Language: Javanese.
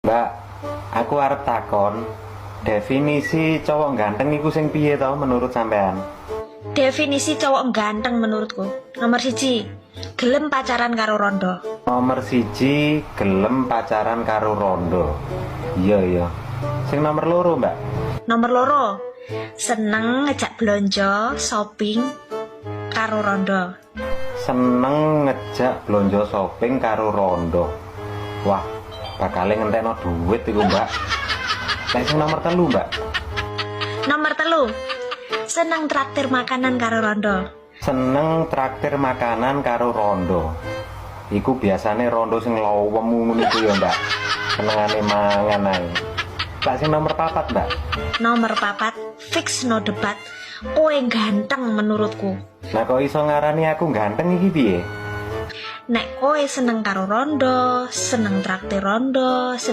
Mbak, aku arep takon, definisi cowok ganteng iku sing piye to menurut sampean? Definisi cowok ganteng menurutku. Nomor 1, gelem pacaran karo rondo. Nomor 1, gelem pacaran karo rondo. Iya. Sing nomor 2, Mbak? Nomor 2, seneng ngejak belanja, shopping karo rondo. Seneng ngejak belanja shopping karo rondo. Wah, bakale ngentekno duit iku, Mbak. Nek sing nomor 3, Mbak? Nomor 3, seneng traktir makanan karo rondo. Seneng traktir makanan karo rondo. Iku biasane rondo sing lowemu ngono iku ya, Mbak. Senengane mangan ae. Lah, sing nomor 4, Mbak? Nomor 4, fix no debat. Kowe ganteng menurutku. Nah, kok iso ngarani aku ganteng iki piye? Nek kowe seneng karo rondo, seneng traktir rondo,